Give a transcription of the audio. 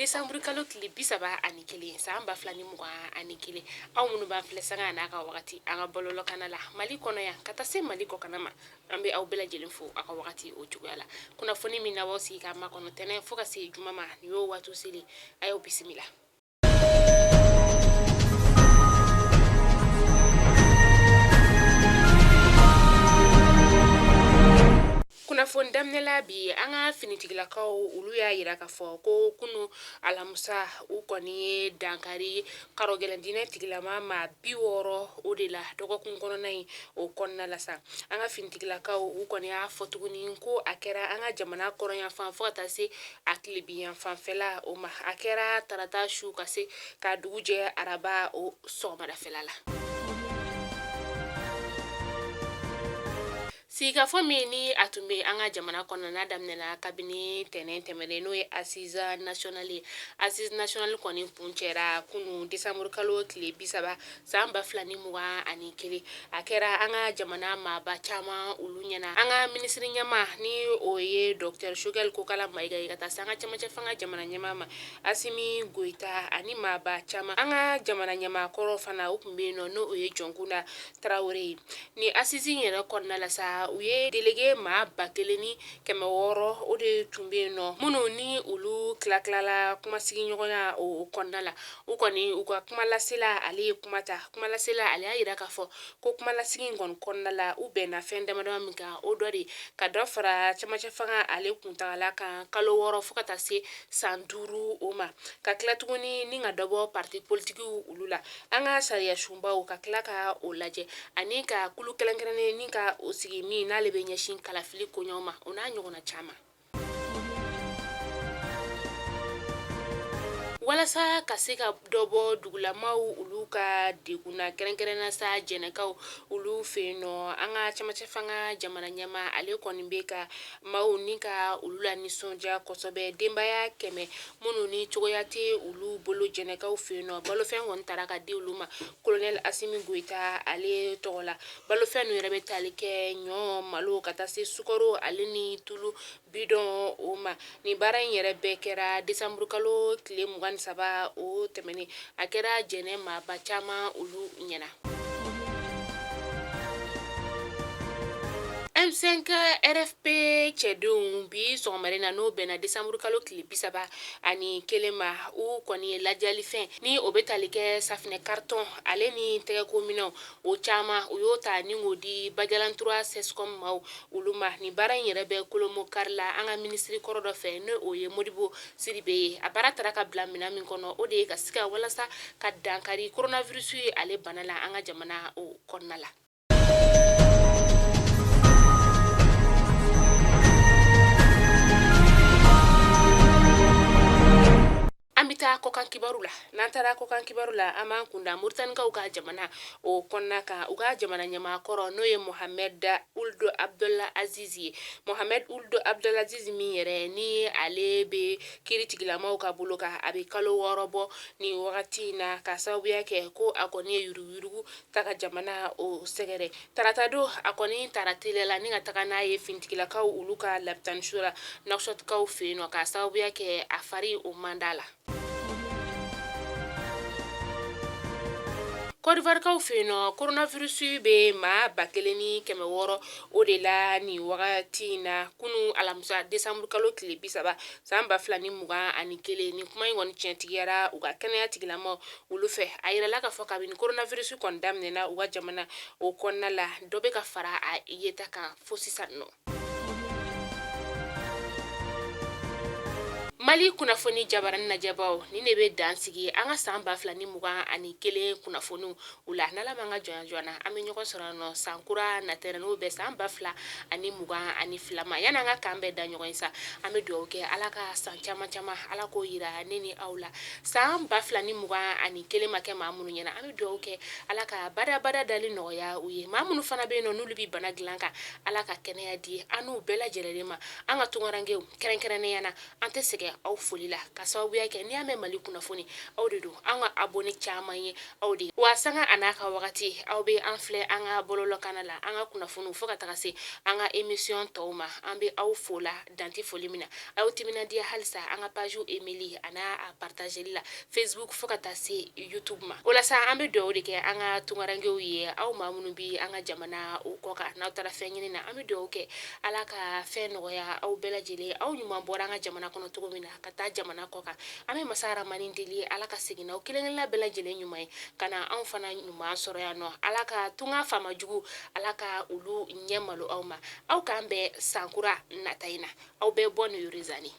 Desanburu kalo tile 31 san 2021. Aw minnu b'an filɛ sanga n'a ka wagati an ka bɔlɔlɔkana la Mali kɔnɔ yan ka taa se Mali kɔkana ma, an bɛ aw bɛɛ lajɛlen fo aw ka wagati o cogoya la. Kunnafoni min na b'aw sigi k'a makɔnɔ tɛnɛn fo ka se juma ma, nin y'o waati selen, a y'aw bisimila. Kunnafoni daminɛ la bi, an ka finitigilakaw olu y'a yira k'a fɔ ko kunu alamisa u kɔni ye dankari karɔgɛlɛn diinɛ tigilama maa 60 o de la dɔgɔkun kɔnɔna in o kɔnɔna la sa. An ka finitigilakaw u kɔni y'a fɔ tuguni ko a kɛra an ka jamana kɔrɔnyanfan fo ka taa se a tilebinyanfanfɛla o ma. A kɛra tarata su ka se ka dugu jɛ araba o sɔgɔmadafɛla la. Sigikafɔ min ni a tun bɛ an ka jamana kɔnɔna daminɛna kabini tɛnɛn tɛmɛnen, n'o ye assise nationale ye. Assise nationale kɔni kuncɛra kunun desanburu kalo tile 30 san 2021. A kɛra an ka jamana maaba caman olu ɲɛna. An ka minisiri ɲɛmaa ni o ye docteur Choguel Kokala Mayiga ye, ka taa se an ka cɛmancɛ fanga jamana ɲɛmaa ma Asimi Goyita ani maaba caman. An ka jamana ɲɛmaa kɔrɔ fana o tun bɛ yen nɔ, n'o ye Jɔnkunda Tarawele ye. Ni assise in yɛrɛ kɔnɔna la sa, u ye délégué maa 1600 o de tun bɛ yen nɔ, minnu ni olu tilatilala kumasigiɲɔgɔnya o kɔnɔna la. U kɔni u ka kumalasela ale ye kuma ta. Kumalasela ale y'a yira k'a fɔ ko kumalasigi in kɔni kɔnɔna la, u bɛnna fɛn damadama min kan, o dɔ de ka dɔ fara cɛmancɛ fanga ale kuntagala kan kalo 6 fo ka taa se san 5 o ma, ka tila tuguni ni ka dɔ bɔ parti politikiw olu la, an ka sariya sunbaw ka tila ka o lajɛ, ani ka kulu kɛrɛnkɛrɛnnen ni ka o sigi min n'ale bɛ ɲɛsin kalafili koɲɛw ma, o n'a ɲɔgɔnna caman. Walasa ka se ka dɔ bɔ dugulamaw olu ka degun na, kɛrɛnkɛrɛnna sa jɛnɛkaw olu fɛ yen nɔ, an ka cɛmancɛ fanga jamana ɲɛmaa ale kɔni bɛ ka maaw ni ka olu la nisɔndiya kosɛbɛ. Denbaya 100 minnu ni cogoya tɛ olu bolo jɛnɛkaw fɛ yen nɔ, balofɛn kɔni taara ka di olu ma colonel Asimi Goyita ale tɔgɔ la. Balofɛn ninnu yɛrɛ bɛ tali kɛ ɲɔ, malo, ka taa se sukaro ale ni tulu bidɔn o ma. Nin baara in yɛrɛ bɛɛ kɛra desanburu kalo tile 23 o tɛmɛnen. A kɛra jɛnɛ maaba caman olu ɲɛna. M5 RFP cɛdenw bi sɔgɔmada in na, n'o bɛnna desanburu kalo tile 31 ma, u kɔni ye ladiyalifɛn ni o bɛ tali kɛ safinɛ karitɔn ale ni tɛgɛkominɛnw o caman, u y'o ta ni k'o di Bajalantura CSCOM maaw olu ma. Nin baara in yɛrɛ bɛ kolomokari la an ka minisiri kɔrɔ dɔ fɛ, n'o o ye Modibo Sidibe ye. A baara taara ka bila minɛn min kɔnɔ, o de ye ka se ka walasa ka dankari coronavirus ye ale bana la an ka jamana o kɔnɔna la. An bɛ taa kɔkan kibaru la. N'an taara kɔkan kibaru la, an b'an kunda Moritanikaw ka jamana o kɔnɔna kan. U ka jamana ɲɛmaa kɔrɔ, n'o ye Mohamed Ould Abdel Aziz ye. Mohamed Ould Abdel Aziz min yɛrɛ ni ale bɛ kiiritigilamaw ka bolo kan, a bɛ kalo 6 bɔ nin wagati in na, ka sababuya kɛ ko a kɔni ye yuruguyurugu ta ka jamana o sɛgɛrɛ. Tarata don a kɔni taara teliya la ni ka taga n'a ye finitigilakaw olu ka lapitaniso la Nouakchottkaw fɛ yen nɔ, k'a sababuya kɛ a fari o man d'a la. Côte d'Ivoirekaw fɛ yen nɔ, coronavirus bɛ maa 1600 o de la nin wagati in na. Kunun alamisa desanburu kalo tile 30 san 2021, nin kuma in kɔni tiɲɛtigiyara u ka kɛnɛya tigilamaw olu fɛ. A yirala k'a fɔ kabini coronavirus kɔni daminɛna u ka jamana o kɔnɔna la, dɔ bɛ ka fara a yeta kan fo sisan nɔ. Mali kunnafoni jabarani lajɛbaw, nin de bɛ dan sigi an ka san 2021 kunnafoniw u la. N'Ala m'an ka jɔnya jɔ an na, an bɛ ɲɔgɔn sɔrɔ nɔ san kura natɛrɛ, n'o bɛ san 2022 ma. Yanni an ka kan bɛɛ da ɲɔgɔn ye sa, an bɛ dugawu kɛ Ala ka san caman caman Ala k'o yira ne ni aw la. San 2021 ma kɛ maa minnu ɲɛna, an bɛ dugawu kɛ Ala ka badabada dali nɔgɔya u ye. Maa minnu fana bɛ yen nɔ n'olu bɛ bana dilan kan, Ala ka kɛnɛya di an n'u bɛɛ lajɛlen ma. An ka tunkarankew kɛrɛnkɛrɛnnenya na, an tɛ sɛgɛn aw foli la ka sababuya kɛ n'i y'a mɛn Mali kunnafoni, aw de don. An ka abonné caman ye aw de ye, wa sanga a n'a ka wagati aw bɛ an filɛ an ka bɔlɔlɔkanna la, an ka kunnafoniw fo ka taga se an ka émission tɔw ma. An bɛ aw fo la danti foli min na. Aw timinandiya halisa an ka page aimeli a n'a partageli la Facebook fo ka taa se YouTube ma. O la sa, an bɛ dugawu de kɛ an ka tunkarankew ye, aw maa minnu bɛ an ka jamana o kɔ kan, n'aw taara fɛn ɲini na. An bɛ dugawu kɛ Ala ka fɛn nɔgɔya aw bɛɛ lajɛlen, aw ɲuman bɔra an ka jamana kɔnɔ cogo min na ka taa jamana kɔ kan. An bɛ masa Aramani deli, Ala ka segin n'aw kelenkelenna bɛɛ lajɛlen ɲuman ye ka na anw fana ɲuman sɔrɔ yan nɔ. Ala ka tunga faama jugu, Ala ka olu ɲɛ malo aw ma. Aw k'an bɛn sankura nata in na. Aw bɛɛ bɔ ni yorizani.